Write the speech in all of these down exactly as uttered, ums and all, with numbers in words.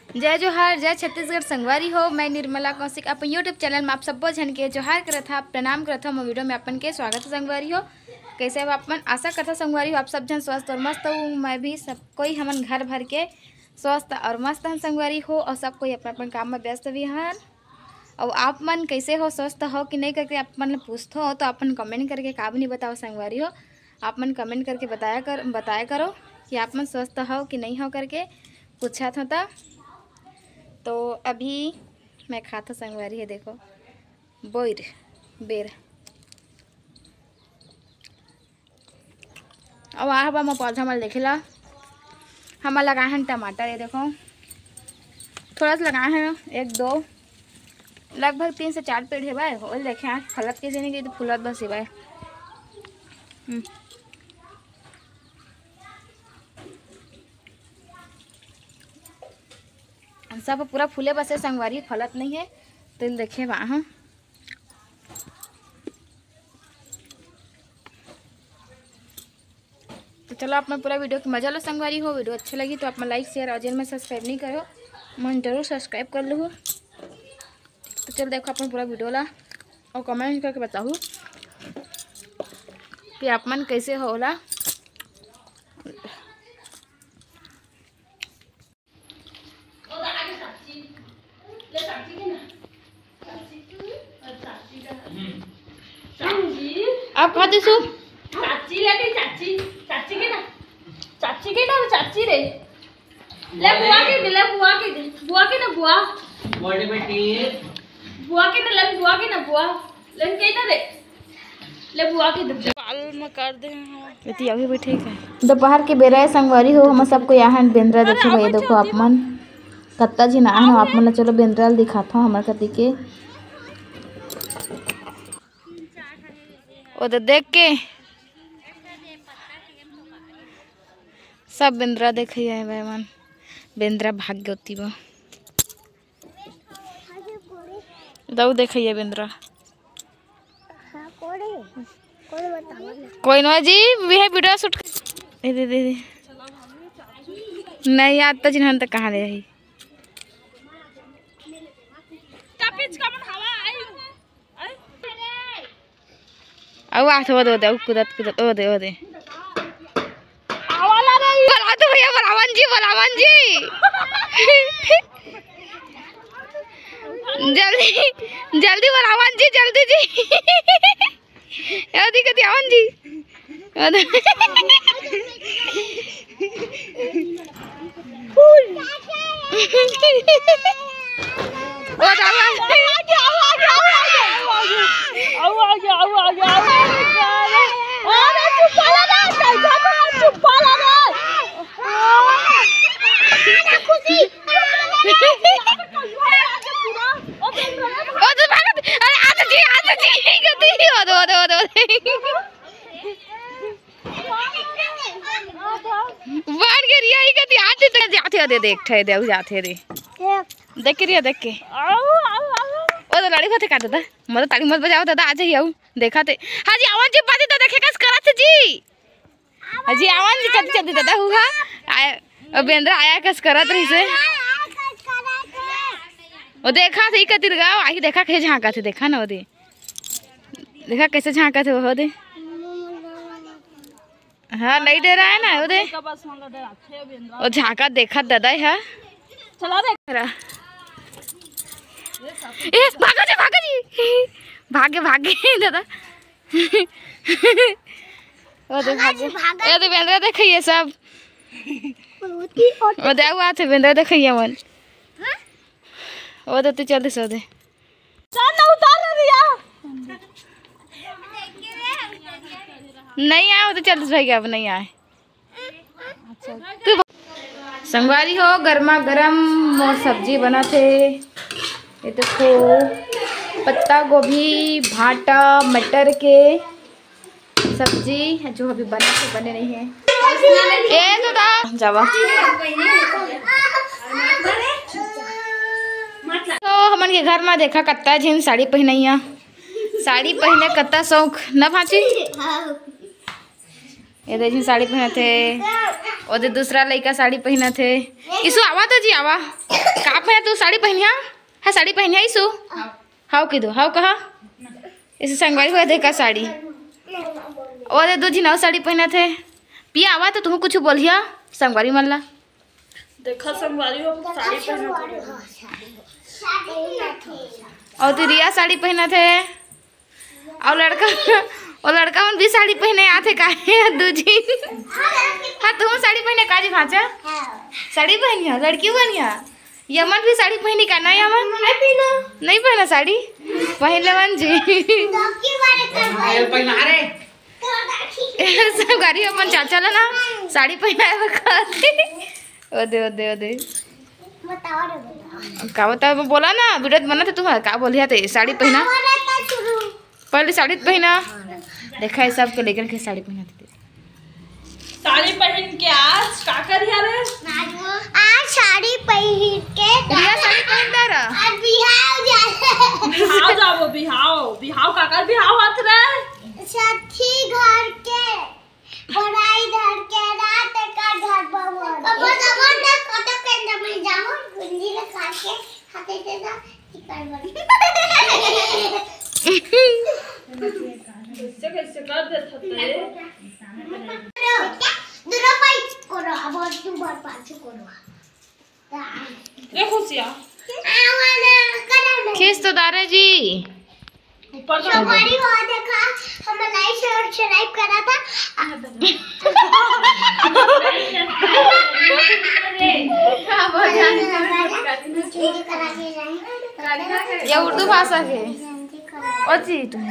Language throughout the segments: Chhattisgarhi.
जय जोहार, जय छत्तीसगढ़ संगवारी हो। मैं निर्मला कौशिक अपन YouTube चैनल में आप सब्बो झन के जोहार करत हा, प्रणाम करत हा। मोर वीडियो में अपन के स्वागत है संगवारी हो। कैसे हो आप मन? आशा करत हा संगवारी हो आप सब झन स्वस्थ और मस्त हो। मैं भी, सब कोई हमन घर भर के स्वस्थ और मस्त हन संगवारी हो, और सब कोई अपन अपन काम में व्यस्त भी हन। और आप मन कैसे हो, स्वस्थ हो कि नहीं करके आप मन पूछत हो, तो अपन कमेंट करके का भी नहीं बताओ संगवारी हो। आप मन कमेंट करके बताया कर बताया करो कि आप मन स्वस्थ हो कि नहीं हो करके पूछत हो। त तो अभी मैं खात हो संगवारी है, देखो बोइर बेर। अब आ हवा मैं पौधा मन देखे ला, हमन लगाए हन टमाटर, ये देखो थोड़ा सा लगाए हैं, एक दो, लगभग तीन से चार पेड़ है भाई। वो देखे आज फलत के जनी गई तो फूलत बस है भाई। हम्म। सब पूरा फूले बसे संगवारी, फलत नहीं है। तो देखे बा हम। तो चलो, आप मन पूरा वीडियो के मजा लो संगवारी हो। वीडियो अच्छा लगी तो आप मन लाइक, शेयर और चैनल में सब्सक्राइब नहीं करो, मन जरूर सब्सक्राइब कर लो। तो चल देखो अपन पूरा वीडियो ला और कमेंट करके बताओ कि आप मन कैसे हो ओला। आप खाते सु? चाची ले रे, चाची, चाची के ना, चाची के ना, चाची रे। ले बुआ के दे, ले बुआ के दे, बुआ के ना, बुआ। बर्थडे बेटी। बुआ के ना, ले बुआ के ना, बुआ। ले के ना दे। ले बुआ के दे। बाल में कर दे हैं। एती अभी भी ठीक है। दोपहर के बेरा है संगवारी हो, हम सबको यहाँ बेंदरा देखे भैया, देखो आप मन कत्ता झिन आए हो, आप मन ला चलो बेंदरा ला दिखात हो हमर कति के। ओ तो देख के सब बेंदरा देखे आए भाई मन, बेंदरा भाग गए होती वो। दऊ देखइया बेंदरा। हाँ, कोड़े। कोड़े बताओ ना। कोई ना जी, भी है वीडियो शूट कर। ए दे, दे, दे। नहीं यार, तो जिन्होंने तो कहाँ ले आई। अउ आथे, ओ दे, ओ दे, अउ कुदत, कुदत, ओ दे, ओ दे। आवाला रे। बुलाओ तो भैया, बुलावन जी, बुलावन जी। जल्दी, जल्दी बुलावन जी, जल्दी जी। जल्दी कति आवन जी। ओ दे। ओ दादा। अरे चुप वाला ना, चुप वाला ना। खुशी। ओ तो भागत, अरे आ तो जी, आ तो जी, गति, ओ दे, ओ दे, ओ दे, ओ दे। बढ़ के रिया ही कति आते तो जाथे दे, देख ठे दे, जाथे दे। देख के रिया, देख के। ओ तो लड़ी होते काट दादा, मत ताली मत बजाओ दादा, आ जाइए, आऊ। देखा थे। हाँ जी, आवाज जी, बाजी दादा, देखे कस करत जी। हाँ जी, आवाज जी, कति जल्दी दादा हुआ। आय, ओ बेंदरा आया कस करत रही से। ओ देखा थे, कति गाओ, आई देखा के झांका थे, देखा ना, ओ दे। देखा कैसे झांका थे, ओ दे। हाँ, नहीं डराय ना, ओ दे। ओ झांका देखत दादा है। चला दे। ए, भागा जी, भागा जी। भागे, भागे, दादा। ओ दे, भागे। ए दे, बेंदरा देखइया सब। ओ दे, आऊ आथे, बेंदरा देखइया मन। ओ दे, तू चल दे, सो दे। चल ना, उतार रे रिया। नहीं आए, ओ तो चल भाई, अब नहीं आए। तू संगवारी हो, गरमा गरम मोर सब्जी बनत हे। ये देखो, पत्ता गोभी, भांटा, मटर के सब्जी जो अभी बने थे, बने नहीं है। ए तो दा जावा। तो हमन के घर में देखा कत्ता झिन साड़ी पहनैया, साड़ी पहने कत्ता शौक न भांची। ये दे झिन साड़ी पहनत हे। ओदे दूसरा लइका साड़ी पहिनत हे। ईशु, आवा तो जी, आवा। का पहिना तू? साड़ी पहिनिया? हाँ, साड़ी पहिनिया ईशु? हाव कहि दो, हाव कहा। ईशु संगवारी हो देखा साड़ी। ओदे दू झिन अउ साड़ी पहिनत हे। पिया, आवा तो तुहूँ कुछ बोलिया संगवारी मन ला। देखा संगवारी हो, साड़ी पहिनत हे। अउ तू रिया साड़ी पहिनत हे। अउ लड़का, ओ लड़का मन भी साड़ी पहिने आथे काहे? दू झिन। हाँ, तुहूँ साड़ी पहिने का जी भांचा? साड़ी पहिनिया, लड़की बनिया। यमन भी साड़ी पहिनी का ना यमन? नहीं पहिना। नहीं पहिना साड़ी? पहिन ले मन जी। पहिना रे। संगवारी अपन चाचा ला ना साड़ी पहिनाए बर कहत हे। ओदे, ओदे, ओदे। बताओ रे, बताओ। का बताओ? बोला ना, वीडियो बनात हे तुहर, का बोलिया ते? साड़ी पहिना। बताओ रे, का शुरू? पहले साड़ी पहिना। देखा हे, सबके लेकर के साड़ी पहिना देते। साड़ी पहिन के आज का करिया रे? आज साड़ी पहिन के रिया साड़ी पहिन दे रहा। आज बिहाव जा। बिहाव जाबो, बिहाव। बिहाव काकर बिहाव होत रे? सखी घर के। बड़ाई धर के रात का घर पर बोल। कब जब ना कतो के जब मैं जाऊं, गुंजी ने खा के खाते थे ना, चिकन बन। कैसे, कैसे कर देत हते? दूनो पाई करो, अब और तू बार पाछू करो। ए खुशिया। खींच तो दारे जी। ऊपर तो संगवारी हो देखा, हम लाइक शेयर सब्सक्राइब करा था। ये उर्दू भाषा के। ओ जी तुम।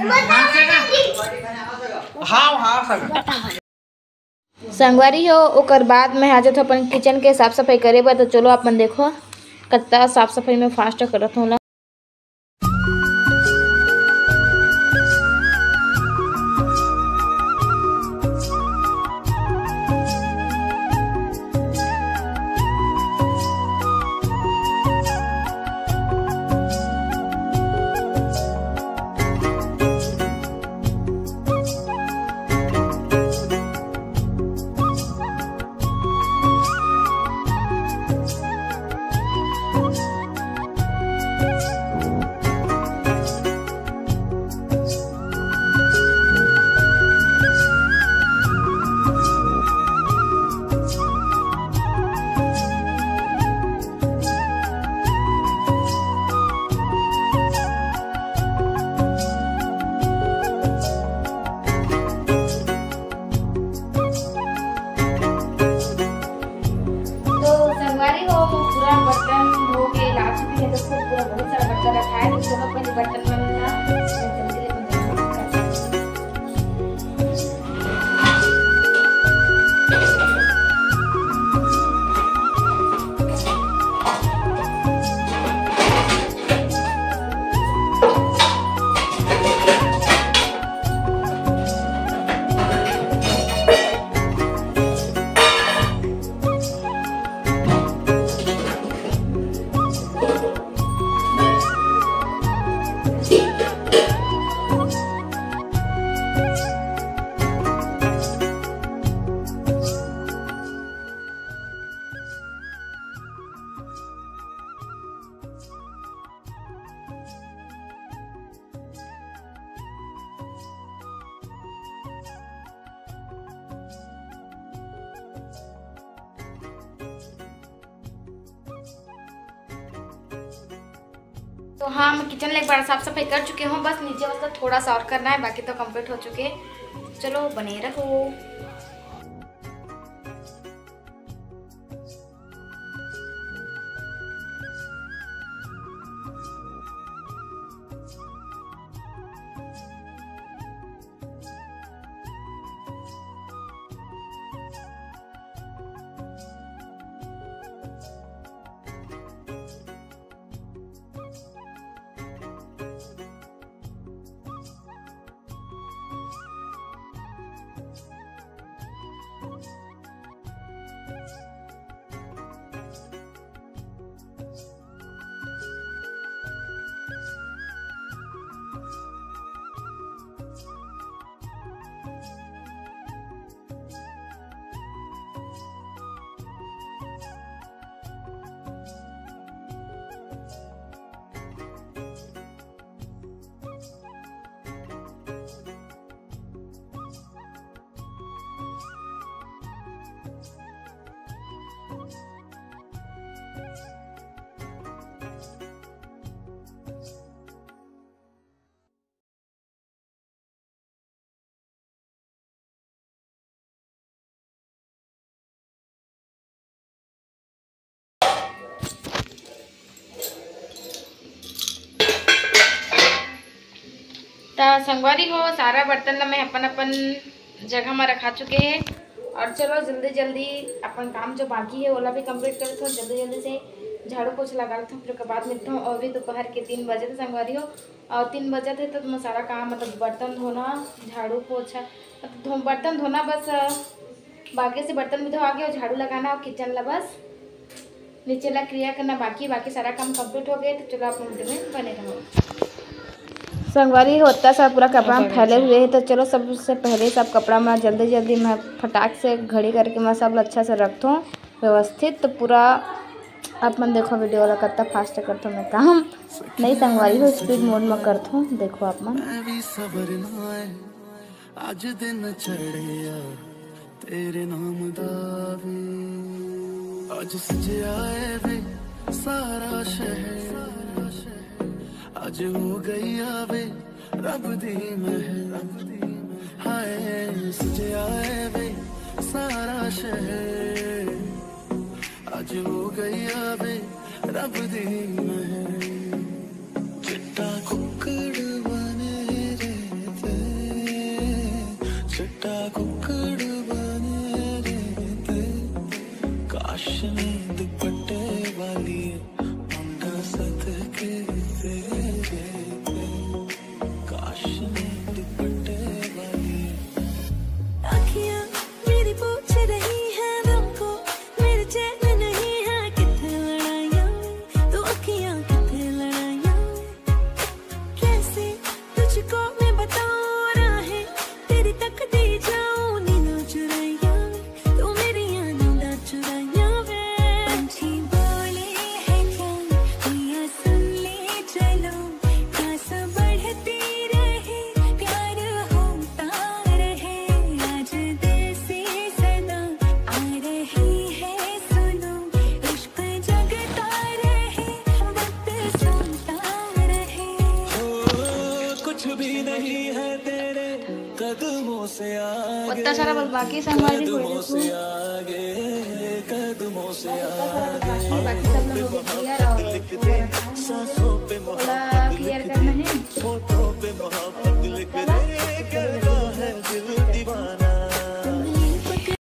हाँ, हाँ, सर। संगवारी हो, ओकर बाद मैं आ जात हूँ अपन किचन के साफ सफाई करे बर। तो चलो अपन देखो कत्ता साफ सफाई में फास्ट करत हूँ ना। तो संगवारी हो, पूरा बर्तन धो के ला चुकी है। तो खूब पूरा बहुत सारा बर्तन रखा है। तो चलो पहले बर्तन मन ला जल्दी ले तो हाँ, मैं किचन ला एक बार साफ सफाई कर चुके हूँ। बस नीचे वाला थोड़ा सा और करना है, बाकी तो कंप्लीट हो चुके। चलो बने रहो। संगवारी हो, सारा बर्तन ला मैं अपन अपन जगह में रखा चुके हैं। और चलो जल्दी जल्दी अपन काम जो बाकी है ओला भी कंप्लीट करत हूँ। जल्दी जल्दी से झाड़ू पोछा लगा लेता हूँ, फिर ओकर बाद मिलता हूँ। और भी दोपहर के तीन बजे थे संगवारी हो, और तीन बजे थे तो मैं सारा काम, मतलब बर्तन धोना, झाड़ू पोछा, मतलब धो, बर्तन धोना बस, अ, बाकी से बर्तन भी धो आगे और झाड़ू लगाना और किचन ला बस नीचे ला क्लियर करना बाकी, बाकी सारा काम कंप्लीट हो गए। तो चलो आप वीडियो में बने रहो। संगवारी हो, इतना सारा पूरा कपड़ा में फैले हुए हैं, तो चलो सबसे पहले सब कपड़ा में जल्दी जल्दी मैं फटाक से घड़ी करके मैं सब अच्छा से रखता हूँ व्यवस्थित। तो पूरा आप मन देखो वीडियो वाला कितना फास्ट करता हूँ मैं काम। नहीं संगवारी हो, स्पीड मोड में करता हूँ, देखो आप मन। मैं भी सबर ना है, आज दिन चढ़िया तेरे नाम दा वे। आज सजया है वे सारा शहर, आज हो गई वे रब दी महर। हाय सजया है वे सारा शहर, आज हो गई वे रब दी महर। चिट्टा कुकड़ बने रे ते, चिट्टा कुकड़ बने रे ते, काश नी दुपट्टे वाली मुंडा सदके तेरे ते, काश नी दुपट्टे वाली। अखियां मेरी पूछ रही है दम को, मेरे चैन नहीं है किथे लड़ाइयां में, तू अखियां किथे लड़ाइयां में। कैसे तुझको मैं बताऊं राहें, तेरी तकती जाऊं नींदों चुराइयां में, तू मेरी नींदों चुराइयां में। पंछी बोले है क्या, भैया सुन ले चलो, प्यास बढ़ती रहे, प्यार होता रहे, आज देसी सदा आ रही है, सुनो, इश्क जगता रहे, वक्त सुनता रहे। ओ, कुछ भी नहीं है तेरे कदमों से आगे, इतना सारा बस बाकी संगवारी कदमों से आगे, कदमों से आगे। बाकी सब लोग हो गया।